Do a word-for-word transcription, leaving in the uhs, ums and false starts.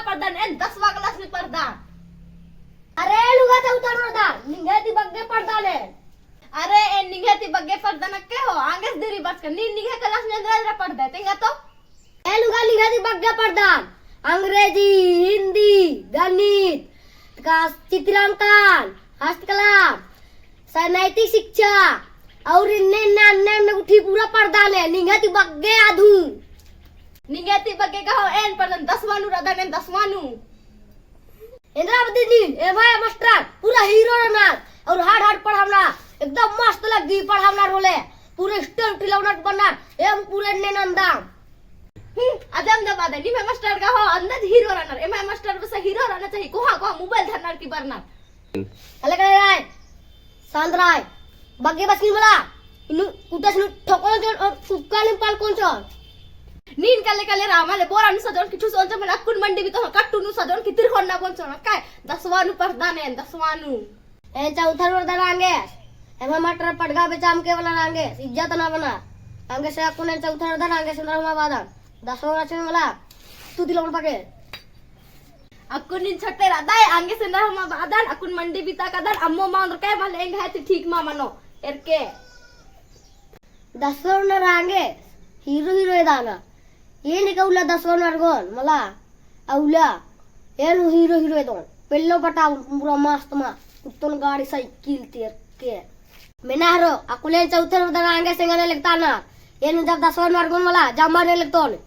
पढ़दन, एन दसवाँ class नू पढ़दन। अरे लुगा चौथा नू रअदन, निंग्है ती बग्गे पढ़दन एन। अरे एन निंग्है ती बग्गे पढ़दन अक्के हो, आंगेस देरी बरचकन, नीन निंग्है class नू एन्दरा एन्दरा पढ़दय, तेंगा तो। ए लुगा निंग्है ती बग्गे पढ़दन, अंग्रेजी, हिंदी, गणित, का चित्रांकन, हस्तकला, स-, नैतिक शिक्षा, और इन्ने इन्ने अन्ने अन्ने गुट्ठी पूरा पढ़दन एन, निंग्है ती बग्गे आद हूँ। निंग्है ती बग्गे कहो, एन पढ़दन, दसवाँ नू रअदन एन, दसवाँ नू। एन्दरा बअदी नीन, एम्है मास्टर पूरा hero रअनर, और hard hard पढ़ाबअनर, एकदम मस्त लग्गी पढ़ाबअनर होले, पूरा style उठी लगनर बअनर, एम पूरा एन्ने नन्दम। हम्म, अदम दबा दे, निम्है मास्टर का हो, अंदज hero रअनर, एम्है मास्टर बस hero रअना चाहिए, कोहाँ कोहाँ mobile धरनर की बरनर। अले करे राय, शांत राय, बग्गे बचकी मला, इन्नु कुत्ता सिनु ठोकोन चोन और कुक्का निम पालकोन चोन। नीन कले कले रा, मले बोरा नू सजोन किठू सोन चोन, मले अक्कुन मंडी बिता हो, कट्टू नू सजोन कितिर खोन्ना बोन चोन, काय दसवाँ नू पढ़दन एन, दसवाँ नू। एन चौथा नू रअदन आंगेस, एम्है मास्टर पड़गा बेचाम के बअनर आंगेस, इज्जत ना बअनर, आंगेस अक्कुन एन चौथा नू रअदन, आंगेस एन्दरा हूँ मा बअदन, दसवाँ नू रअदन मला, तू तिलोन पके। अक्कुन नीन छोटे रअदय, आंगेस एन्दरा हूँ मा बअदन, अक्कुन मंडी बिता कादन, अम्मो मा ओन्द्रकय, मले एंग्है ती ठीक मा मनो, एरके। दसवाँ नू रअदन आंगेस, hero hero एदना। एन का उल्ला दसवाँ नू अरगोन, मला, अउला, एन hero hero एदोन। पेल्लो पटाउन, पूरा मस्त मस्त, कुत्तोन गाड़ी साइकिल ती एरके। मेना हरो, अक्कुन एन चौथा नू रअदन आंगेस एंगन एलेकताना। एन जब दसवाँ नू अरगोन मला, जम्मा एलेकतोन।